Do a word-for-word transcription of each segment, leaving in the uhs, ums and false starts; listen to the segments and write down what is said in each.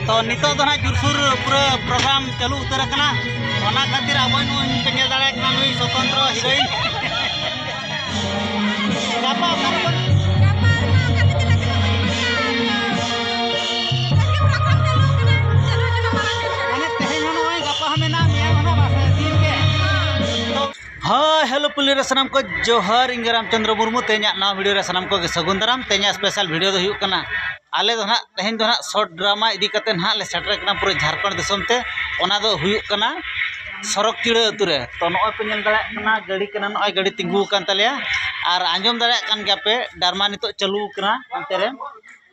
ᱛᱚ ᱱᱤᱛᱚᱜ ᱫᱚ ᱱᱟᱦᱟᱜ ᱡᱳᱨᱥᱳᱨ ᱯᱩᱨᱟᱹ ᱯᱨᱳᱜᱨᱟᱢ ᱪᱟᱹᱞᱩ ᱩᱛᱟᱹᱨ ᱟᱠᱟᱱᱟ᱾ ᱚᱱᱟ ᱠᱷᱟᱹᱛᱤᱨ ᱟᱵᱚ ᱱᱩᱭ ᱯᱮ ᱧᱮᱞ ᱫᱟᱲᱮᱭᱟᱜ ᱠᱟᱱᱟ, ᱱᱩᱭ ᱥᱚᱛᱚᱱᱛᱨᱚ ᱦᱤᱨᱳᱭᱤᱱ᱾ ᱜᱟᱯᱟ ᱚᱠᱟ ᱨᱮᱵᱚᱱ ᱜᱟᱯᱟ ᱢᱟ ᱚᱠᱟ ᱛᱮᱜᱮ ᱞᱟᱹᱜᱤᱫ ᱵᱟᱵᱚᱱ ᱵᱟᱲᱟᱭᱟ᱾ ᱢᱟᱱᱮ ᱛᱮᱦᱮᱧ ᱦᱚᱸ ᱱᱚᱜᱼᱚᱭ, ᱜᱟᱯᱟ ᱦᱚᱸ ᱢᱮᱱᱟᱜᱼᱟ, ᱢᱮᱭᱟᱝ ᱦᱚᱸ ᱱᱟᱜ ᱵᱟᱥ ᱫᱤᱱ ᱜᱮ᱾ ᱦᱳᱭ, ᱦᱮᱞᱳ ᱯᱩᱞᱤ ᱨᱮ ᱥᱟᱱᱟᱢ ᱠᱚ ᱡᱚᱦᱟᱨ, ᱤᱧ ᱜᱮ ᱨᱟᱢᱪᱚᱸᱫᱽᱨᱚ ᱢᱩᱨᱢᱩ᱾ ᱛᱮᱦᱮᱧᱟᱜ ᱱᱟᱣᱟ ᱵᱷᱤᱰᱤᱭᱳ ᱨᱮ ᱥᱟᱱᱟᱢ ᱠᱚᱜᱮ ᱥᱟᱹᱜᱩᱱ ᱫᱟᱨᱟᱢ᱾ ᱛᱮᱦᱮᱧᱟᱜ ᱥᱯᱮᱥᱟᱞ ᱵᱷᱤᱰᱤᱭᱳ ᱫᱚ ᱦᱩᱭᱩᱜ ᱠᱟᱱᱟ, ᱟᱞᱮ ᱫᱚ ᱱᱟᱦᱟᱜ ᱛᱮᱦᱮᱧ ᱫᱚ ᱱᱟᱦᱟᱜ ᱥᱚᱨᱴ ᱰᱨᱟᱢᱟ ᱤᱫᱤ ᱠᱟᱛᱮ ᱱᱟᱦᱟᱜ ᱞᱮ ᱥᱮᱴᱮᱨ ᱠᱟᱱᱟ ᱯᱩᱨᱟᱹ ᱡᱷᱟᱲᱠᱷᱚᱸᱰ ᱫᱤᱥᱚᱢ ᱛᱮ᱾ ᱚᱱᱟ ᱫᱚ ᱦᱩᱭᱩᱜ ᱠᱟᱱᱟ ᱥᱚᱨᱚᱠ ᱪᱤᱲᱟᱹ ᱟᱹᱛᱩ ᱨᱮ᱾ ᱛᱚ ᱱᱚᱜᱼᱚᱭ ᱯᱮ ᱧᱮᱞ ᱫᱟᱲᱮᱭᱟᱜ ᱠᱟᱱᱟ, ᱜᱟᱹᱰᱤ ᱠᱟᱱᱟ, ᱱᱚᱜᱼᱚᱭ ᱜᱟᱹᱰᱤ ᱛᱤᱸᱜᱩ ᱟᱠᱟᱱ ᱛᱟᱞᱮᱭᱟ᱾ ᱟᱨ ᱟᱸᱡᱚᱢ ᱫᱟᱲᱮᱭᱟᱜ ᱠᱟᱱ ᱜᱮᱭᱟ ᱯᱮ, ᱰᱨᱟᱢᱟ ᱱᱤᱛᱚᱜ ᱪᱟᱹᱞᱩ ᱟᱠᱟᱱᱟ ᱚᱱᱛᱮ ᱨᱮ᱾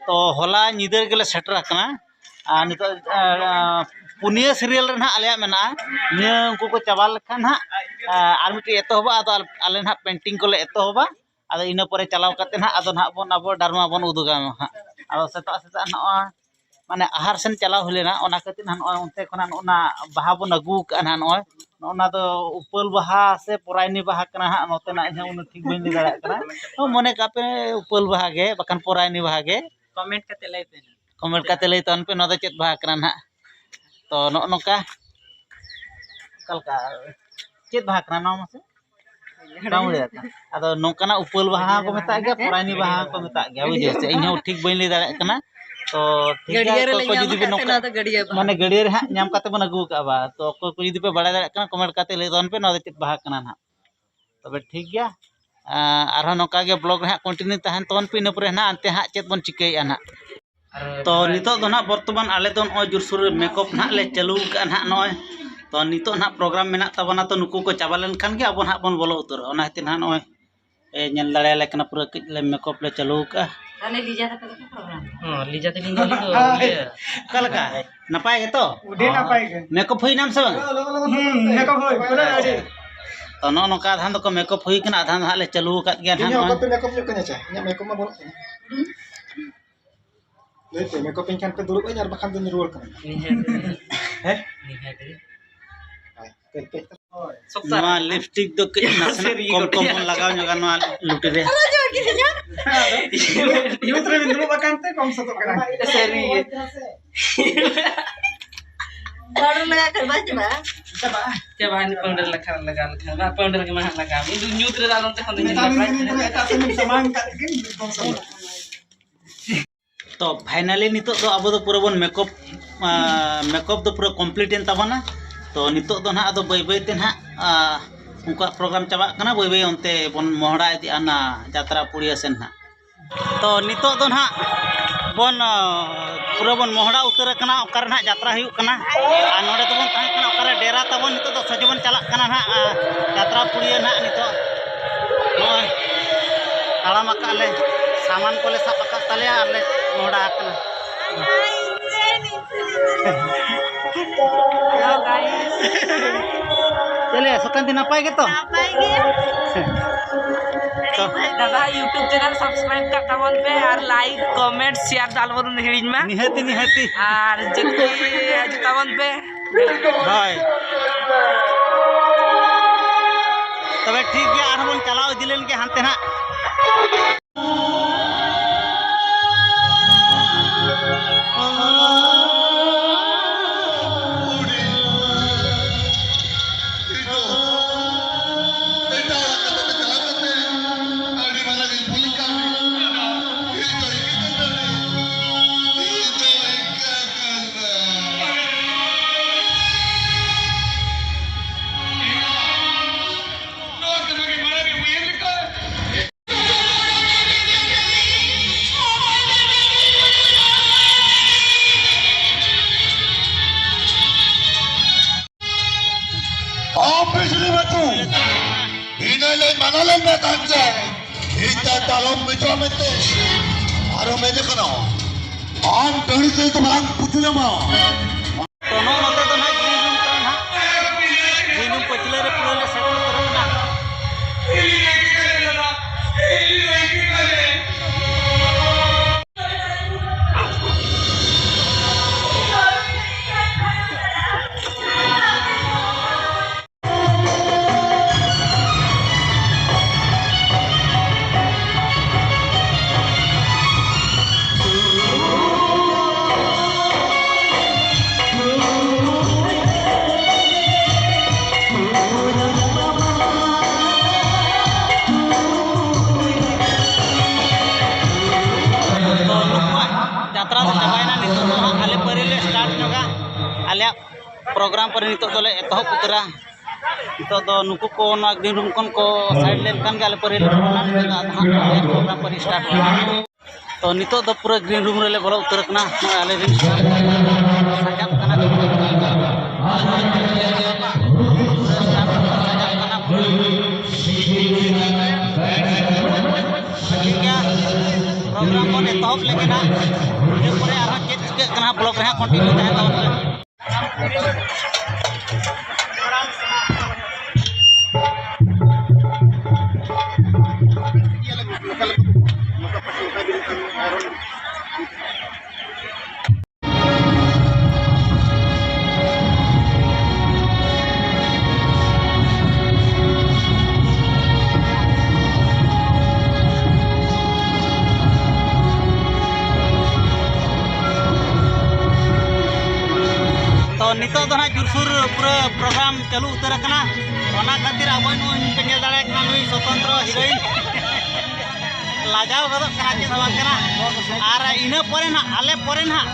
ᱛᱚ ᱦᱚᱞᱟ ᱧᱤᱫᱟᱹ ᱨᱮᱜᱮ ᱞᱮ ᱥᱮᱴᱮᱨ ᱟᱠᱟᱱᱟ᱾ ᱟᱨ ᱱᱤᱛᱚᱜ, ᱟᱨ, ᱯᱩᱱᱭᱟᱹ ᱥᱤᱨᱤᱭᱟᱞ ᱨᱮ ᱱᱟᱦᱟᱜ ᱟᱞᱮᱭᱟᱜ ᱢᱮᱱᱟᱜᱼᱟ᱾ ᱱᱤᱭᱟᱹ ᱩᱱᱠᱩ ᱠᱚ ᱪᱟᱵᱟ ᱞᱮᱠᱷᱟᱱ ᱱᱟᱦᱟᱜ, ᱟᱨ ᱢᱤᱫᱴᱤᱡ ᱮᱛᱚᱦᱚᱵᱟ᱾ ᱟᱫᱚ ᱟᱞᱮ ᱱᱟᱦᱟᱜ ᱯᱮᱱᱴᱤᱝ ᱠᱚᱞᱮ ᱮᱛᱚᱦᱚᱵᱟ᱾ ᱟᱫᱚ ᱤᱱᱟᱹ ᱯᱚᱨᱮ ᱪᱟᱞᱟᱣ ᱠᱟᱛᱮ ᱱᱟᱦᱟᱜ ᱟᱫᱚ ᱱᱟᱦᱟᱜ ᱵᱚᱱ ᱟᱵᱚ ᱰᱨᱟᱢᱟ ᱵᱚᱱ ᱩᱫᱩᱜᱟ ᱱᱟᱦᱟᱜ᱾ ᱟᱫᱚ ᱥᱮᱛᱟᱜ ᱥᱮᱛᱟᱜ ᱱᱚᱜᱼᱚᱭ ᱢᱟᱱᱮ ᱟᱦᱟᱨ ᱥᱮᱱ ᱪᱟᱞᱟᱣ ᱦᱩᱭ ᱞᱮᱱᱟ, ᱚᱱᱟ ᱠᱷᱟᱹᱛᱤᱨ ᱱᱟᱦᱟᱜ ᱱᱚᱜᱼᱚᱭ ᱚᱱᱛᱮ ᱠᱷᱚᱱᱟᱜ ᱱᱚᱜᱼᱚ ᱱᱟ ᱵᱟᱦᱟ ᱵᱚᱱ ᱟᱹᱜᱩ ᱟᱠᱟᱫᱼᱟ ᱱᱟᱦᱟᱜ᱾ ᱱᱚᱜᱼᱚᱭ ᱱᱚᱜᱼᱚ ᱱᱟ ᱫᱚ ᱩᱯᱟᱹᱞ ᱵᱟᱦᱟ ᱥᱮ ᱯᱚᱨᱟᱭᱱᱤ ᱵᱟᱦᱟ ᱠᱟᱱᱟ ᱦᱟᱸᱜ, ᱱᱚᱛᱮᱱᱟᱜ ᱤᱧ ᱦᱚᱸ ᱩᱱᱟᱹᱜ ᱴᱷᱤᱠ ᱵᱟᱹᱧ ᱞᱟᱹᱭ ᱫᱟᱲᱮᱭᱟᱜ ᱠᱟᱱᱟ᱾ ᱛᱚ ᱢᱚᱱᱮ ᱠᱟᱜ ᱯᱮ ᱩᱯᱟᱹᱞ ᱵᱟᱦᱟ ᱜᱮ, ᱵᱟᱠᱷᱟᱱ ᱯᱚᱨᱟᱭᱱᱤ ᱵᱟᱦᱟ ᱜᱮ᱾ ᱠᱚᱢᱮᱱᱴ ᱠᱟᱛᱮ ᱞᱟᱹᱭ ᱯᱮ ᱱᱟᱦᱟᱜ᱾ ᱠᱚᱢᱮᱱᱴ ᱠᱟᱛᱮ ᱞᱟᱹᱭ ᱛᱟᱵᱚᱱ ᱯᱮ, ᱱᱚᱣᱟ ᱫᱚ ᱪᱮᱫ ᱵᱟᱦᱟ ᱠᱟᱱᱟ ᱱᱟᱦᱟᱜ᱾ ᱛᱚ ᱱᱚᱜᱼᱚ ᱱᱚᱝᱠᱟ, ᱚᱠᱟ ᱞᱮᱠᱟ, ᱪᱮᱫ ᱵᱟᱦᱟ ᱠᱟᱱᱟ ᱱᱚᱣᱟ ᱢᱟᱥᱮ? ᱵᱟᱢ ᱞᱟᱹᱭ ᱫᱟᱲᱮᱭᱟᱜ ᱠᱟᱱᱟ᱾ ᱟᱫᱚ ᱱᱚᱝᱠᱟᱱᱟᱜ ᱩᱯᱟᱹᱞ ᱵᱟᱦᱟ ᱦᱚᱸᱠᱚ ᱢᱮᱛᱟᱜ ᱜᱮᱭᱟ, ᱯᱚᱨᱟᱭᱱᱤ ᱵᱟᱦᱟ ᱦᱚᱸᱠᱚ ᱢᱮᱛᱟᱜ ᱜᱮᱭᱟ, ᱵᱩᱡᱷᱟᱹᱣ ᱥᱮ? ᱤᱧ ᱦᱚᱸ ᱴᱷᱤᱠ ᱵᱟᱹᱧ ᱞᱟᱹᱭ ᱫᱟᱲᱮᱭᱟᱜ ᱠᱟᱱᱟ᱾ ᱛᱚ ᱴᱷᱤᱠ ᱜᱮᱭᱟ, ᱜᱟᱹᱰᱭᱟᱹ ᱨᱮᱞᱮ ᱚᱠᱚᱭ ᱠᱚ ᱧᱟᱢ ᱡᱩᱫᱤ ᱟᱠᱟᱫ ᱵᱤᱱ ᱛᱮ, ᱱᱚᱝᱠᱟ, ᱱᱚᱣᱟ ᱫᱚ ᱜᱟᱹᱰᱭᱟᱹ ᱵᱟᱦᱟ᱾ ᱢᱟᱱᱮ ᱜᱟᱹᱰᱭᱟᱹ ᱨᱮ ᱦᱟᱸᱜ ᱧᱟᱢ ᱠᱟᱛᱮ ᱵᱚᱱ ᱟᱹᱜᱩ ᱟᱠᱟᱫᱼᱟ ᱵᱟ, ᱛᱚ ᱚᱠᱚᱭ ᱠᱚ ᱡᱩᱫᱤ ᱯᱮ ᱵᱟᱲᱟᱭ ᱫᱟᱲᱮᱭᱟᱜ ᱠᱟᱱᱟ, ᱠᱚᱢᱮᱱᱴ ᱠᱟᱛᱮ ᱞᱟᱹᱭ ᱛᱟᱵᱚᱱ ᱯᱮ, ᱱᱚᱣᱟ ᱫᱚ ᱪᱮᱫ ᱵᱟᱦᱟ ᱠᱟᱱᱟ ᱱᱟᱦᱟᱜ᱾ ᱛᱚᱵᱮ ᱴᱷᱤᱠ ᱜᱮᱭᱟ, ᱟᱨᱦᱚᱸ ᱱᱚᱝᱠᱟ ᱜᱮ ᱵᱞᱚᱜᱽ ᱨᱮ ᱦᱟᱸᱜ ᱠᱚᱱᱴᱤᱱᱤᱭᱩ ᱛᱟᱦᱮᱱ ᱛᱟᱵᱚᱱ ᱯᱮ, ᱤᱱᱟᱹ ᱯᱚᱨᱮ ᱱᱟᱦᱟᱜ ᱟᱱᱛᱮ ᱦᱟᱸᱜ ᱪᱮᱫ ᱵᱚᱱ ᱪᱤᱠᱟᱹᱭᱮᱫᱼᱟ ᱱᱟᱦᱟᱜ᱾ ᱛᱚ ᱱᱤᱛᱚᱜ ᱫᱚ ᱱᱟᱦᱟᱜ ᱵᱚᱨᱛᱚᱢᱟᱱ ᱟᱞᱮ ᱫᱚ ᱱᱚᱜᱼᱚᱭ ᱡᱳᱨᱥᱳᱨ ᱢᱮᱠᱚᱯ ᱱᱟᱦᱟᱜ ᱞᱮ ᱪᱟᱹᱞᱩ ᱟᱠᱟᱫᱼᱟ ᱱᱟᱦᱟᱜ ᱱᱚᱜᱼᱚᱭ᱾ ᱛᱚ ᱱᱤᱛᱚᱜ ᱱᱟᱦᱟᱜ ᱯᱨᱳᱜᱨᱟᱢ ᱢᱮᱱᱟᱜ ᱛᱟᱵᱚᱱᱟ, ᱛᱚ ᱱᱩᱠᱩ ᱠᱚ ᱪᱟᱵᱟ ᱞᱮᱱᱠᱷᱟᱱ ᱜᱮ ᱟᱵᱚ ᱱᱟᱦᱟᱜ ᱵᱚᱱ ᱵᱚᱞᱚ ᱩᱛᱟᱹᱨᱚᱜᱼᱟ᱾ ᱚᱱᱟ ᱠᱷᱟᱹᱛᱤᱨ ᱱᱟᱦᱟᱜ ᱱᱚᱜᱼᱚᱭ ᱯᱮ ᱧᱮᱞ ᱫᱟᱲᱮᱭᱟᱞᱮ ᱠᱟᱱᱟ, ᱯᱩᱨᱟᱹ ᱠᱟᱹᱡ ᱞᱮ ᱢᱮᱠᱚᱯ ᱞᱮ ᱪᱟᱹᱞᱩ ᱟᱠᱟᱫᱼᱟ᱾ ᱛᱟᱦᱞᱮ ᱞᱤᱡᱟ ᱛᱟᱠᱚ ᱫᱚᱠᱚ ᱯᱨᱳᱜᱨᱟᱢ ᱦᱮᱸ, ᱤᱭᱟᱹ᱾ ᱚᱠᱟ ᱞᱮᱠᱟ? ᱱᱟᱯᱟᱭ ᱜᱮᱛᱚ? ᱟᱹᱰᱤ ᱱᱟᱯᱟᱭ ᱜᱮ᱾ ᱢᱮᱠᱚᱯ ᱦᱩᱭ ᱮᱱᱟᱢ ᱥᱮ ᱵᱟᱝ? ᱦᱩᱸ, ᱢᱮᱠᱚᱯ ᱦᱩᱭ, ᱯᱩᱨᱟᱹ ᱟᱹᱰᱤ᱾ ᱛᱚ ᱱᱚᱜᱼᱚ ᱱᱚᱝᱠᱟ ᱟᱫᱷᱟᱱ ᱫᱚᱠᱚ ᱢᱮᱠᱚᱯ ᱦᱩᱭ ᱠᱟᱱᱟ, ᱟᱫᱷᱟᱱ ᱫᱚ ᱦᱟᱸᱜ ᱞᱮ ᱪᱟᱹᱞᱩ ᱟᱠᱟᱫ ᱜᱮᱭᱟ ᱱᱟᱦᱟᱜ ᱤᱧ ᱦᱚᱸ ᱱᱚᱜᱼᱚᱭ᱾ ᱚᱠᱚᱭ ᱯᱮ ᱢᱮᱠᱚᱯ ᱧᱚᱜ ᱠᱟᱹᱧᱟ ᱪᱮ? ᱤᱧᱟᱹᱜ ᱢᱮᱠᱚᱯ ᱢᱟ ᱵᱟᱹᱱᱩᱜ ᱛᱤᱧᱟ᱾ ᱞᱟᱹᱭ ᱯᱮ, ᱢᱮᱠᱚᱯ ᱤᱧ ᱠᱷᱟᱱ ᱯᱮ ᱫᱩᱲᱩᱵ ᱟᱹᱧ, ᱟᱨ ᱵᱟᱠᱷᱟᱱ ᱫᱚᱧ ᱨᱩᱣᱟᱹᱲ ᱠᱟᱱᱟ᱾ ᱱᱤᱦᱟᱹᱛ᱾ ᱦᱮᱸ? ᱱᱤᱦᱟᱹᱛ᱾ ᱦᱳᱭ, ᱠᱟᱹᱡ, ᱠᱟᱹᱡ᱾ ᱱᱚᱣᱟ ᱞᱤᱯᱥᱴᱤᱠ ᱫᱚ ᱠᱟᱹᱡ ᱱᱟᱥᱮᱱᱟᱜ ᱠᱚᱢ ᱠᱚᱢ ᱵᱚᱱ ᱞᱟᱜᱟᱣ ᱧᱚᱜᱟ ᱱᱚᱣᱟ ᱞᱩᱴᱤ ᱨᱮ᱾ ᱧᱩᱛ ᱨᱮᱵᱤᱱ ᱫᱩᱲᱩᱵ ᱟᱠᱟᱱ ᱛᱮ ᱠᱚᱢ ᱥᱚᱛᱚᱜ ᱠᱟᱱᱟ᱾ ᱥᱟᱹᱨᱤ ᱜᱮ᱾ ᱵᱟᱨᱚ ᱞᱟᱜᱟ ᱠᱷᱟᱱ ᱵᱟᱭ ᱪᱟᱵᱟᱜᱼᱟ? ᱪᱟᱵᱟᱜᱼᱟ᱾ ᱪᱟᱵᱟᱜᱼᱟ, ᱱᱤᱛ powder ᱞᱮᱠᱷᱟᱱ ᱞᱟᱜᱟᱣ ᱞᱮᱠᱷᱟᱱ ᱵᱟᱝ, powder ᱜᱮ ᱢᱟ ᱦᱟᱸᱜ ᱞᱟᱜᱟᱣ᱾ ᱤᱧ ᱫᱚ ᱧᱩᱛ ᱨᱮ ᱟᱫᱚ ᱚᱱᱛᱮ ᱠᱷᱚᱱ ᱫᱚ ᱧᱮᱞ ᱢᱮᱛᱟᱢ ᱵᱟᱭ ᱠᱟᱹᱱᱟᱹᱧ, ᱛᱟᱦᱮᱸ᱾ ᱮᱴᱟᱜ ᱥᱮᱱ ᱮᱢ ᱥᱟᱢᱟᱝ ᱠᱟᱜ ᱛᱮᱜᱮ ᱱᱤᱛᱚᱝ ᱥᱟᱢᱟᱝ᱾ ᱛᱚ finally ᱱᱤᱛᱚᱜ ᱫᱚ ᱟᱵᱚ ᱫᱚ ᱯᱩᱨᱟᱹ ᱵᱚᱱ makeup, ᱟᱸ, makeup ᱫᱚ ᱯᱩᱨᱟᱹ complete ᱮᱱ ᱛᱟᱵᱚᱱᱟ᱾ ᱛᱚ ᱱᱤᱛᱚᱜ ᱫᱚ ᱱᱟᱦᱟᱜ ᱟᱫᱚ ᱵᱟᱹᱭ ᱵᱟᱹᱭ ᱛᱮ ᱱᱟᱦᱟᱜ, ᱟᱸ, ᱩᱱᱠᱩᱣᱟᱜ program ᱪᱟᱵᱟᱜ ᱠᱟᱱᱟ, ᱵᱟᱹᱭ ᱵᱟᱹᱭ ᱚᱱᱛᱮ ᱵᱚᱱ ᱢᱚᱦᱲᱟ ᱤᱫᱤᱜᱼᱟ ᱚᱱᱟ ᱡᱟᱛᱨᱟ ᱯᱩᱲᱤᱭᱟᱹ ᱥᱮᱱ ᱱᱟᱦᱟᱜ᱾ ᱛᱚ ᱱᱤᱛᱚᱜ ᱫᱚ ᱱᱟᱦᱟᱜ ᱵᱚᱱ, ᱟᱸ, ᱯᱩᱨᱟᱹ ᱵᱚᱱ ᱢᱚᱦᱲᱟ ᱩᱛᱟᱹᱨ ᱟᱠᱟᱱᱟ ᱚᱠᱟᱨᱮ ᱱᱟᱦᱟᱜ ᱡᱟᱛᱨᱟ ᱦᱩᱭᱩᱜ ᱠᱟᱱᱟ᱾ ᱟᱨ ᱱᱚᱰᱮ ᱫᱚᱵᱚᱱ ᱛᱟᱦᱮᱸ ᱠᱟᱱᱟ ᱚᱠᱟᱨᱮ ᱰᱮᱨᱟ ᱛᱟᱵᱚᱱ, ᱱᱤᱛᱚᱜ ᱫᱚ ᱥᱚᱡᱷᱮ ᱵᱚᱱ ᱪᱟᱞᱟᱜ ᱠᱟᱱᱟ ᱱᱟᱦᱟᱜ, ᱟᱸ, ᱡᱟᱛᱨᱟ ᱯᱩᱲᱤᱭᱟᱹ ᱱᱟᱦᱟᱜ ᱱᱤᱛᱚᱜ ᱱᱚᱜᱼᱚᱭ ᱛᱟᱲᱟᱢ ᱟᱠᱟᱫ ᱞᱮ, ᱥᱟᱢᱟᱱ ᱠᱚᱞᱮ ᱥᱟᱵ ᱟᱠᱟᱫ ᱛᱟᱞᱮᱭᱟ ᱟᱨ ᱞᱮ ᱢᱚᱦᱰᱟ ᱟᱠᱟᱱᱟ᱾ Hello guys. ᱪᱮᱫ ᱞᱮ ᱥᱚᱠᱟᱱᱛᱤ, ᱱᱟᱯᱟᱭ ᱜᱮᱛᱚ? ᱱᱟᱯᱟᱭ ᱜᱮ᱾ ᱛᱚ ᱫᱟᱫᱟ YouTube channel subscribe ᱠᱟᱜ ᱛᱟᱵᱚᱱ ᱯᱮ ᱟᱨ like, comment, share ᱫᱚ ᱟᱞᱚᱵᱚᱱ ᱦᱤᱲᱤᱧ ᱢᱟ᱾ ᱱᱤᱦᱟᱹᱛᱤ, ᱱᱤᱦᱟᱹᱛᱤ᱾ ᱟᱨ ᱡᱟᱹᱥᱛᱤ ᱦᱤᱡᱩᱜ ᱛᱟᱵᱚᱱ ᱯᱮ᱾ ᱦᱳᱭ᱾ ᱛᱚᱵᱮ ᱴᱷᱤᱠ ᱜᱮᱭᱟ, ᱟᱨᱦᱚᱸ ᱵᱚᱱ ᱪᱟᱞᱟᱣ ᱤᱫᱤ ᱞᱮᱱ ᱜᱮ ᱦᱟᱱᱛᱮ ᱱᱟᱜ᱾ ᱟᱢ ᱵᱤᱡᱽᱞᱤ ᱵᱟᱹᱵᱩ, ᱤᱱᱟᱹ ᱞᱮ ᱢᱟᱱᱟ ᱞᱮᱱ ᱢᱮ ᱛᱟᱦᱮᱸᱫ ᱡᱮ, ᱤᱧ ᱫᱚ ᱫᱟᱞᱚᱢ ᱢᱮᱡᱚ ᱢᱮᱱᱛᱮ, ᱟᱨᱚ ᱢᱮᱡᱚ ᱠᱟᱱᱟ᱾ ᱟᱢ ᱰᱟᱹᱦᱤ ᱥᱮᱫ ᱫᱚ ᱵᱟᱝ ᱯᱩᱪᱩ ᱧᱟᱢᱟ᱾ ᱛᱚ, ᱱᱚᱜᱼᱚ ᱱᱚᱛᱮ ᱫᱚ ᱱᱟᱦᱟᱜ green room ᱠᱟᱱᱟ ᱱᱟᱦᱟᱜ᱾ Green room ᱯᱟᱹᱪᱷᱞᱟᱹ ᱨᱮ ᱯᱩᱨᱟᱹ ᱞᱮ ᱥᱮᱴᱮᱨ ᱩᱛᱟᱹᱨ ᱟᱠᱟᱱᱟ᱾ ᱯᱨᱳᱜᱨᱟᱢ ᱯᱟᱹᱨᱤ ᱱᱤᱛᱚᱜ ᱫᱚᱞᱮ ᱮᱛᱚᱦᱚᱵ ᱩᱛᱟᱹᱨᱟ᱾ ᱱᱤᱛᱚᱜ ᱫᱚ ᱱᱩᱠᱩ ᱠᱚ ᱱᱚᱣᱟ ᱜᱨᱤᱱ ᱨᱩᱢ ᱠᱷᱚᱱ ᱠᱚ ᱥᱟᱭᱤᱰ ᱞᱮᱱᱠᱷᱟᱱ ᱜᱮ ᱟᱞᱮ ᱯᱟᱹᱨᱤ ᱞᱮ ᱯᱨᱳᱜᱨᱟᱢ ᱯᱟᱹᱨᱤ ᱥᱴᱟᱨᱴ ᱠᱟᱱᱟ᱾ ᱛᱚ ᱱᱤᱛᱚᱜ ᱫᱚ ᱯᱩᱨᱟᱹ ᱜᱨᱤᱱ ᱨᱩᱢ ᱨᱮᱞᱮ ᱵᱚᱞᱚ ᱩᱛᱟᱹᱨ ᱠᱟᱱᱟ᱾ ᱱᱚᱜᱼᱚᱭ ᱟᱞᱮ ᱨᱮᱱ ᱥᱟᱡᱟᱜ ᱠᱟᱱᱟ ᱠᱚ᱾ ᱥᱟᱡᱟᱜ ᱠᱟᱱᱟ ᱠᱚ᱾ ᱴᱷᱤᱠ ᱜᱮᱭᱟ, ᱯᱨᱳᱜᱨᱟᱢ ᱵᱚᱱ ᱮᱛᱚᱦᱚᱵ ᱞᱮᱜᱮ ᱱᱟᱜ᱾ ᱤᱱᱟᱹ ᱯᱚᱨᱮ ᱟᱨᱦᱚᱸ ᱪᱮᱫ ᱪᱤᱠᱟᱹᱜ ᱠᱟᱱᱟ ᱵᱞᱚᱜ ᱨᱮ ᱦᱟᱸᱜ ᱠᱚᱱᱴᱤᱱᱤᱭᱩ ᱛᱟᱦᱮᱱ ᱛᱟᱵᱚᱱ ᱯᱮ᱾ ᱛᱚ ᱱᱤᱛᱚᱜ ᱫᱚ ᱱᱟᱦᱟᱜ ᱡᱳᱨᱥᱳᱨ ᱯᱩᱨᱟᱹ ᱯᱨᱳᱜᱨᱟᱢ ᱪᱟᱹᱞᱩ ᱩᱛᱟᱹᱨ ᱟᱠᱟᱱᱟ᱾ ᱚᱱᱟ ᱠᱷᱟᱹᱛᱤᱨ ᱟᱵᱚ ᱱᱩᱭ ᱯᱮ ᱧᱮᱞ ᱫᱟᱲᱮᱭᱟᱜ ᱠᱟᱱᱟ, ᱱᱩᱭ ᱥᱚᱛᱚᱱᱛᱨᱚ ᱦᱤᱨᱳᱭᱤᱱ᱾ ᱞᱟᱡᱟᱣ ᱜᱚᱫᱚᱜ ᱠᱟᱱᱟ, ᱪᱮᱫ ᱦᱚᱸ ᱵᱟᱝ ᱠᱟᱱᱟ᱾ ᱟᱨ ᱤᱱᱟᱹ ᱯᱚᱨᱮ ᱱᱟᱦᱟᱜ, ᱟᱞᱮ ᱯᱚᱨᱮ ᱱᱟᱦᱟᱜ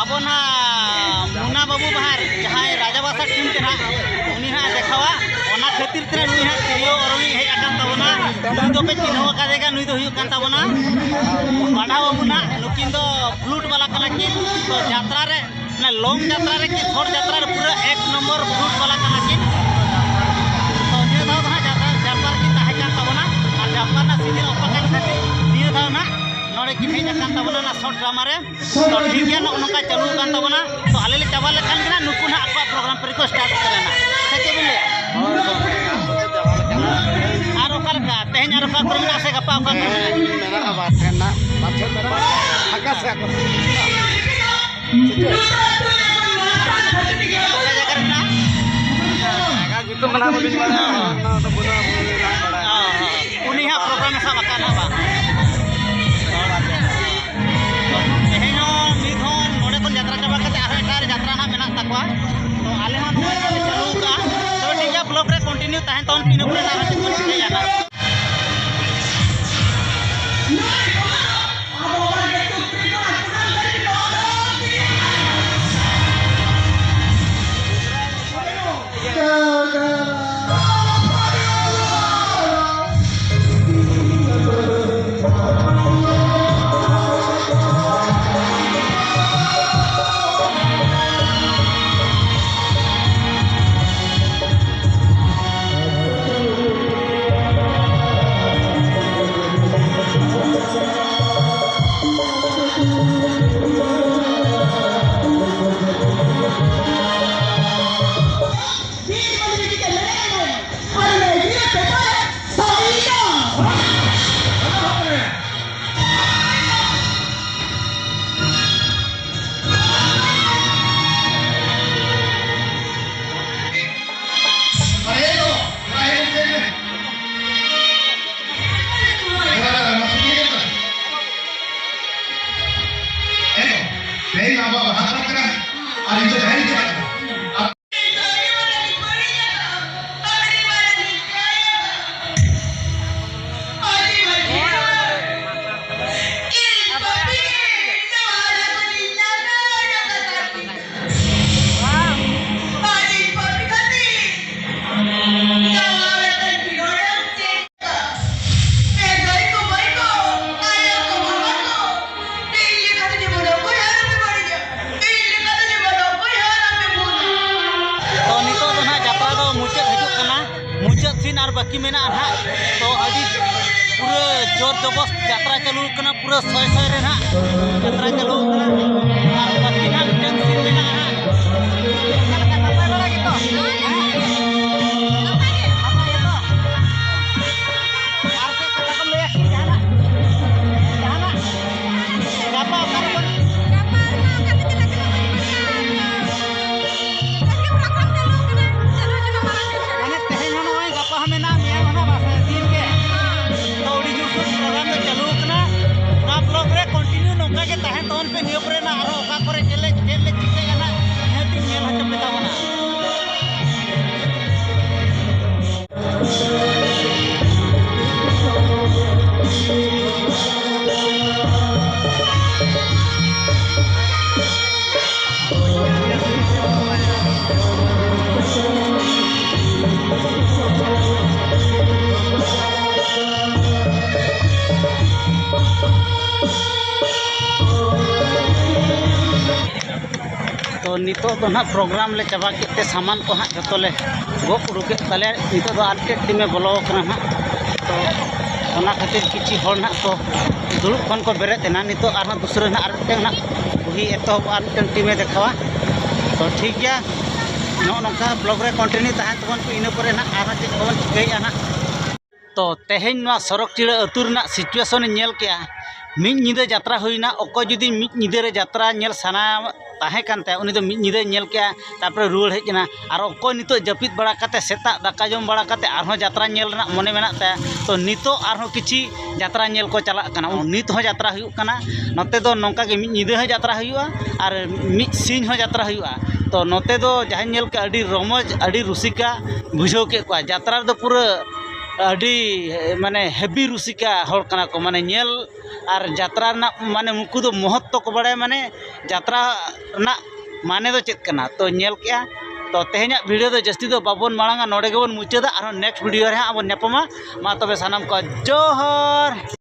ᱟᱵᱚ ᱱᱟᱦᱟᱜ ᱢᱩᱱᱟ ᱵᱟᱹᱵᱩ ᱵᱟᱦᱟᱨ, ᱡᱟᱦᱟᱸᱭ ᱨᱟᱡᱟᱵᱟᱥᱟ ᱴᱤᱢ ᱛᱮ ᱱᱟᱦᱟᱜ, ᱩᱱᱤ ᱱᱟᱦᱟᱜ ᱫᱮᱠᱷᱟᱣᱟ᱾ ᱚᱱᱟ ᱠᱷᱟᱹᱛᱤᱨ ᱛᱮ ᱱᱩᱭ ᱱᱟᱦᱟᱜ ᱛᱤᱨᱭᱳ ᱚᱨᱚᱝᱤᱡ ᱦᱮᱡ ᱟᱠᱟᱱ ᱛᱟᱵᱚᱱᱟ᱾ ᱱᱩᱭ ᱫᱚᱯᱮ ᱪᱤᱱᱦᱟᱹᱣ ᱟᱠᱟᱫᱮ ᱜᱮᱭᱟ, ᱱᱩᱭ ᱫᱚ ᱦᱩᱭᱩᱜ ᱠᱟᱱ ᱛᱟᱵᱚᱱᱟ ᱵᱟᱰᱷᱟ ᱵᱟᱹᱵᱩ ᱱᱟᱦᱟᱜ᱾ ᱱᱩᱠᱤᱱ ᱫᱚ ᱯᱷᱞᱩᱴ ᱵᱟᱞᱟ ᱠᱟᱱᱟ ᱠᱤᱱ᱾ ᱛᱚ ᱡᱟᱛᱨᱟ ᱨᱮ, ᱚᱱᱟ ᱞᱚᱝ ᱡᱟᱛᱨᱟ ᱨᱮ ᱠᱤ ᱥᱚᱨᱴ ᱡᱟᱛᱨᱟ ᱨᱮ ᱯᱩᱨᱟᱹ ᱮᱠ ᱱᱚᱢᱵᱚᱨ ᱯᱷᱞᱩᱴ ᱵᱟᱞᱟ ᱠᱟᱱᱟ ᱠᱤᱱ᱾ ᱛᱚ ᱱᱤᱭᱟᱹ ᱫᱷᱟᱣ ᱫᱚ ᱱᱟᱦᱟᱜ ᱡᱟᱛᱨᱟ, ᱡᱟᱛᱨᱟ ᱨᱮᱠᱤᱱ ᱛᱟᱦᱮᱸ ᱠᱟᱱ ᱛᱟᱵᱚᱱᱟ᱾ ᱟᱨ ᱡᱟᱛᱨᱟ ᱨᱮᱱᱟᱜ ᱥᱤᱡᱤᱱ ᱚᱠᱟ ᱠᱟᱱ ᱠᱷᱟᱹᱛᱤᱨ ᱱᱤᱭᱟᱹ ᱫᱷᱟᱣ ᱱᱟᱦᱟᱜ ᱱᱚᱰᱮ ᱠᱤᱱ ᱦᱮᱡ ᱟᱠᱟᱱ ᱛᱟᱵᱚᱱᱟ ᱚᱱᱟ ᱥᱚᱨᱴ ᱰᱨᱟᱢᱟ ᱨᱮ᱾ ᱛᱚ ᱴᱷᱤᱠ ᱜᱮᱭᱟ, ᱱᱚᱜᱼᱚ ᱱᱚᱝᱠᱟ ᱪᱟᱹᱞᱩ ᱟᱠᱟᱱ ᱛᱟᱵᱚᱱᱟ᱾ ᱛᱚ ᱟᱞᱮ ᱞᱮ ᱪᱟᱵᱟ ᱞᱮᱠᱷᱟᱱ ᱜᱮ ᱱᱟᱦᱟᱜ ᱱᱩᱠᱩ ᱱᱟᱦᱟᱜ ᱟᱠᱚᱣᱟᱜ ᱯᱨᱳᱜᱨᱟᱢ ᱯᱮᱨᱮ ᱠᱚ ᱥᱴᱟᱨᱴ ᱩᱛᱟᱹᱨᱟ ᱱᱟᱦᱟᱜ᱾ ᱥᱮ ᱪᱮᱫ ᱵᱤᱱ ᱞᱟᱹᱭᱟ? ᱟᱨ ᱚᱠᱟ ᱞᱮᱠᱟ ᱛᱮᱦᱮᱧ ᱟᱨ ᱚᱠᱟ ᱠᱚᱨᱮ ᱢᱮᱱᱟᱜᱼᱟ ᱥᱮ ᱜᱟᱯᱟ ᱚᱠᱟ ᱠᱚᱨᱮ ᱢᱮᱱᱟᱜᱼᱟ? ᱢᱮᱱᱟᱜᱼᱟ, ᱵᱟᱨ ᱴᱷᱮᱱ ᱱᱟᱜ, ᱵᱟᱨ ᱴᱷᱮᱱ ᱢᱮᱱᱟᱜᱼᱟ᱾ ᱯᱷᱟᱸᱠᱟ ᱥᱮ ᱟᱠᱚ? ᱥᱮ ᱪᱮᱫ? ᱚᱠᱟ ᱡᱟᱭᱜᱟ ᱨᱮ ᱢᱮᱱᱟᱜᱼᱟ? ᱡᱟᱭᱜᱟ ᱧᱩᱛᱩᱢ ᱢᱮᱱᱟᱜᱼᱟ, ᱵᱟᱹᱞᱤᱧ ᱵᱟᱲᱟᱭᱟ᱾ ᱚᱱᱟ ᱫᱚ ᱵᱟᱹᱱᱩᱜᱼᱟ, ᱵᱟᱹᱞᱤᱧ ᱵᱟᱲᱟᱭᱟ᱾ ᱚ, ᱦᱚᱸ᱾ ᱩᱱᱤ ᱦᱟᱸᱜ ᱯᱨᱳᱜᱨᱟᱢ ᱮ ᱥᱟᱵ ᱟᱠᱟᱫ ᱱᱟᱦᱟᱜ ᱵᱟᱝ? ᱛᱮᱦᱮᱧ ᱦᱚᱸ ᱢᱤᱫ ᱦᱚᱸ ᱱᱚᱰᱮ ᱠᱷᱚᱱ ᱡᱟᱛᱨᱟ ᱪᱟᱵᱟ ᱠᱟᱛᱮ ᱟᱨᱦᱚᱸ ᱮᱴᱟᱜ ᱨᱮ ᱡᱟᱛᱨᱟ ᱱᱟᱦᱟᱜ ᱢᱮᱱᱟᱜ ᱛᱟᱠᱚᱣᱟ᱾ ᱛᱚ ᱟᱞᱮ ᱦᱚᱸ ᱱᱚᱜᱼᱚᱭ ᱱᱟᱦᱟᱜ ᱞᱮ ᱪᱟᱹᱞᱩ ᱟᱠᱟᱫᱼᱟ᱾ ᱛᱚᱵᱮ ᱴᱷᱤᱠ ᱜᱮᱭᱟ, ᱵᱞᱚᱜ ᱨᱮ ᱠᱚᱱᱴᱤᱱᱤᱭᱩ ᱛᱟᱦᱮᱱ ᱛᱟᱵᱚᱱ ᱯᱮ, ᱤᱱᱟᱹ ᱯᱚᱨᱮ ᱟᱨᱦᱚᱸ ᱪᱮᱫ ᱵᱚᱱ ᱪᱤᱠᱟᱹᱭᱟ ᱱᱟᱦᱟᱜ᱾ ᱫᱤᱱ ᱟᱨ ᱵᱟᱹᱠᱤ ᱢᱮᱱᱟᱜᱼᱟ ᱱᱟᱦᱟᱜ᱾ ᱛᱚ ᱟᱹᱰᱤ ᱯᱩᱨᱟᱹ ᱡᱳᱨ ᱡᱚᱵᱚᱥ ᱡᱟᱛᱨᱟ ᱪᱟᱹᱞᱩ ᱠᱟᱱᱟ, ᱯᱩᱨᱟᱹ ᱥᱚᱭ ᱥᱚᱭ ᱨᱮ ᱱᱟᱦᱟᱜ ᱡᱟᱛᱨᱟ ᱪᱟᱹᱞᱩ ᱠᱟᱱᱟ᱾ ᱟᱨ ᱵᱟᱹᱠᱤ ᱱᱟᱦᱟᱜ ᱢᱤᱫᱴᱟᱝ ᱥᱤᱱ ᱢᱮᱱᱟᱜᱼᱟ ᱱᱟᱦᱟᱜ᱾ ᱚᱠᱟ ᱞᱮᱠᱟ, ᱱᱟᱯᱟᱭ ᱵᱟᱲᱟ ᱜᱮᱛᱚ? ᱦᱮᱸ? ᱱᱟᱯᱟᱭ ᱜᱮ᱾ ᱟᱨ ᱪᱮᱫ ᱠᱟᱛᱷᱟ ᱠᱚᱢ ᱞᱟᱹᱭᱟ? ᱡᱟᱦᱟᱱᱟᱜ? ᱡᱟᱦᱟᱱᱟᱜ? ᱜᱟᱯᱟ ᱚᱠᱟ ᱨᱮᱵᱚᱱ ᱜᱟᱯᱟ ᱨᱮᱢᱟ ᱚᱠᱟ ᱛᱮ ᱪᱟᱞᱟᱜ ᱠᱟᱱᱟ ᱵᱟᱹᱧ ᱵᱟᱰᱟᱭᱟ᱾ ᱟᱫᱚ ᱛᱟᱹᱠᱤᱱ ᱚᱲᱟᱜ ᱠᱷᱚᱱ ᱪᱟᱹᱞᱩ ᱠᱟᱱᱟ, ᱪᱟᱹᱞᱩ ᱠᱟᱱᱟ ᱢᱟᱲᱟᱝ ᱠᱟᱛᱷᱟ᱾ ᱢᱟᱱᱮ ᱛᱮᱦᱮᱧ ᱦᱚᱸ ᱱᱚᱜᱼᱚᱭ ᱜᱟᱯᱟ ᱦᱚᱸ ᱢᱮᱱᱟᱜᱼᱟ, ᱢᱮᱭᱟᱝ ᱦᱚᱸ ᱱᱟᱜ ᱵᱟᱥ ᱫᱤᱱ ᱜᱮ᱾ ᱛᱚ ᱟᱹᱰᱤ ᱡᱳᱨᱥᱳᱨ ᱯᱨᱳᱜᱨᱟᱢ ᱫᱚ ᱪᱟᱹᱞᱩ ᱟᱠᱟᱱᱟ᱾ ᱱᱚᱣᱟ ᱵᱞᱚᱜ ᱨᱮ ᱠᱚᱱᱴᱤᱱᱤᱭᱩ ᱱᱚᱝᱠᱟ ᱜᱮ ᱛᱟᱦᱮᱱ ᱛᱟᱵᱚᱱ ᱯᱮ᱾ ᱱᱤᱭᱟᱹ ᱯᱚᱨᱮ ᱱᱟᱜ ᱟᱨᱦᱚᱸ ᱚᱠᱟ ᱠᱚᱨᱮ ᱪᱮᱫ ᱞᱮ, ᱪᱮᱫ ᱞᱮ ᱪᱤᱠᱟᱹᱭᱟ ᱱᱟᱜ, ᱱᱤᱦᱟᱹᱛ ᱤᱧ ᱧᱮᱞ ᱦᱚᱪᱚ ᱯᱮ ᱛᱟᱵᱚᱱᱟ᱾ ᱛᱚ ᱱᱤᱛᱚᱜ ᱫᱚ ᱱᱟᱦᱟᱜ ᱯᱨᱳᱜᱨᱟᱢ ᱞᱮ ᱪᱟᱵᱟ ᱠᱮᱫ ᱛᱮ ᱥᱟᱢᱟᱱ ᱠᱚ ᱦᱟᱸᱜ ᱡᱚᱛᱚ ᱞᱮ ᱜᱚᱜ ᱩᱰᱩᱠᱮᱫ ᱛᱟᱞᱮᱭᱟ᱾ ᱱᱤᱛᱚᱜ ᱫᱚ ᱟᱨ ᱢᱤᱫᱴᱮᱱ ᱴᱤᱢᱮ ᱵᱚᱞᱚ ᱟᱠᱟᱱᱟ ᱱᱟᱦᱟᱜ᱾ ᱛᱚ ᱚᱱᱟ ᱠᱷᱟᱹᱛᱤᱨ ᱠᱤᱪᱷᱩ ᱦᱚᱲ ᱱᱟᱦᱟᱜ ᱠᱚ ᱫᱩᱲᱩᱵ ᱠᱷᱚᱱ ᱠᱚ ᱵᱮᱨᱮᱫ ᱮᱱᱟ᱾ ᱱᱤᱛᱚᱜ ᱟᱨᱦᱚᱸ ᱫᱩᱥᱨᱟᱹ ᱱᱟᱦᱟᱜ ᱟᱨ ᱢᱤᱫᱴᱮᱱ ᱱᱟᱦᱟᱜ ᱵᱩᱦᱤ ᱮᱛᱚᱦᱚᱵᱚᱜᱼᱟ, ᱟᱨ ᱢᱤᱫᱴᱮᱱ ᱴᱤᱢᱮ ᱫᱮᱠᱷᱟᱣᱟ᱾ ᱛᱚ ᱴᱷᱤᱠ ᱜᱮᱭᱟ, ᱱᱚᱜᱼᱚ ᱱᱚᱝᱠᱟ ᱵᱞᱚᱜ ᱨᱮ ᱠᱚᱱᱴᱤᱱᱤᱭᱩ ᱛᱟᱦᱮᱱ ᱛᱟᱵᱚᱱ ᱯᱮ᱾ ᱤᱱᱟᱹ ᱯᱚᱨᱮ ᱱᱟᱦᱟᱜ ᱟᱨᱦᱚᱸ ᱪᱮᱫ ᱠᱚᱵᱚᱱ ᱪᱤᱠᱟᱹᱭᱮᱫᱼᱟ ᱱᱟᱦᱟᱜ᱾ ᱛᱚ ᱛᱮᱦᱮᱧ ᱱᱚᱣᱟ ᱥᱚᱨᱚᱠ ᱪᱤᱲᱟᱹ ᱟᱹᱛᱩ ᱨᱮᱱᱟᱜ ᱥᱤᱪᱩᱭᱮᱥᱚᱱ ᱤᱧ ᱧᱮᱞ ᱠᱮᱜᱼᱟ᱾ ᱢᱤᱫ ᱧᱤᱫᱟᱹ ᱡᱟᱛᱨᱟ ᱦᱩᱭᱱᱟ᱾ ᱚᱠᱚᱭ ᱡᱩᱫᱤ ᱢᱤᱫ ᱧᱤᱫᱟᱹ ᱨᱮ ᱡᱟᱛᱨᱟ ᱧᱮᱞ ᱥᱟᱱᱟ ᱛᱟᱦᱮᱸ ᱠᱟᱱ ᱛᱟᱭᱟ, ᱩᱱᱤ ᱫᱚ ᱢᱤᱫ ᱧᱤᱫᱟᱹᱭ ᱧᱮᱞ ᱠᱮᱜᱼᱟ, ᱛᱟᱨᱯᱚᱨᱮ ᱨᱩᱣᱟᱹᱲ ᱦᱮᱡ ᱮᱱᱟ᱾ ᱟᱨ ᱚᱠᱚᱭ ᱱᱤᱛᱚᱜ ᱡᱟᱹᱯᱤᱫ ᱵᱟᱲᱟ ᱠᱟᱛᱮ, ᱥᱮᱛᱟᱜ ᱫᱟᱠᱟ ᱡᱚᱢ ᱵᱟᱲᱟ ᱠᱟᱛᱮ ᱟᱨᱦᱚᱸ ᱡᱟᱛᱨᱟ ᱧᱮᱞ ᱨᱮᱱᱟᱜ ᱢᱚᱱᱮ ᱢᱮᱱᱟᱜ ᱛᱟᱭᱟ, ᱛᱚ ᱱᱤᱛᱚᱜ ᱟᱨᱦᱚᱸ ᱠᱤᱪᱷᱤ ᱡᱟᱛᱨᱟ ᱧᱮᱞ ᱠᱚ ᱪᱟᱞᱟᱜ ᱠᱟᱱᱟ᱾ ᱱᱤᱛ ᱦᱚᱸ ᱡᱟᱛᱨᱟ ᱦᱩᱭᱩᱜ ᱠᱟᱱᱟ᱾ ᱱᱚᱛᱮ ᱫᱚ ᱱᱚᱝᱠᱟ ᱜᱮ ᱢᱤᱫ ᱧᱤᱫᱟᱹ ᱦᱚᱸ ᱡᱟᱛᱨᱟ ᱦᱩᱭᱩᱜᱼᱟ ᱟᱨ ᱢᱤᱫ ᱥᱤᱧ ᱦᱚᱸ ᱡᱟᱛᱨᱟ ᱦᱩᱭᱩᱜᱼᱟ᱾ ᱛᱚ ᱱᱚᱛᱮ ᱫᱚ ᱡᱟᱦᱟᱸᱧ ᱧᱮᱞ ᱠᱮᱜᱼᱟ, ᱟᱹᱰᱤ ᱨᱚᱢᱚᱡᱽ, ᱟᱹᱰᱤ ᱨᱩᱥᱤᱠᱟ ᱵᱩᱡᱷᱟᱹᱣ ᱠᱮᱫ ᱠᱚᱣᱟ᱾ ᱡᱟᱛᱨᱟ ᱨᱮᱫᱚ ᱯᱩᱨᱟᱹ ᱟᱹᱰᱤ, ᱢᱟᱱᱮ, ᱦᱮᱵᱤ ᱨᱩᱥᱤᱠᱟ ᱦᱚᱲ ᱠᱟᱱᱟ ᱠᱚ, ᱢᱟᱱᱮ, ᱧᱮᱞ ᱟᱨ ᱡᱟᱛᱨᱟ ᱨᱮᱱᱟᱜ, ᱢᱟᱱᱮ, ᱩᱱᱠᱩ ᱫᱚ ᱢᱚᱦᱚᱛᱛᱚ ᱠᱚ ᱵᱟᱲᱟᱭᱟ, ᱢᱟᱱᱮ, ᱡᱟᱛᱨᱟ ᱨᱮᱱᱟᱜ ᱢᱟᱱᱮ ᱫᱚ ᱪᱮᱫ ᱠᱟᱱᱟ᱾ ᱛᱚ, ᱧᱮᱞ ᱠᱮᱜᱼᱟ᱾ ᱛᱚ ᱛᱮᱦᱮᱧᱟᱜ ᱵᱷᱤᱰᱤᱭᱳ ᱫᱚ ᱡᱟᱹᱥᱛᱤ ᱫᱚ ᱵᱟᱵᱚᱱ ᱢᱟᱲᱟᱝᱟ, ᱱᱚᱰᱮ ᱜᱮᱵᱚᱱ ᱢᱩᱪᱟᱹᱫᱟ᱾ ᱟᱨᱦᱚᱸ ᱱᱮᱠᱥᱴ ᱵᱷᱤᱰᱤᱭᱳ ᱨᱮ ᱦᱟᱸᱜ ᱵᱚᱱ ᱧᱟᱯᱟᱢᱟ᱾ ᱢᱟ ᱛᱚᱵᱮ ᱥᱟᱱᱟᱢ ᱠᱚ ᱡᱚᱦᱟᱨ᱾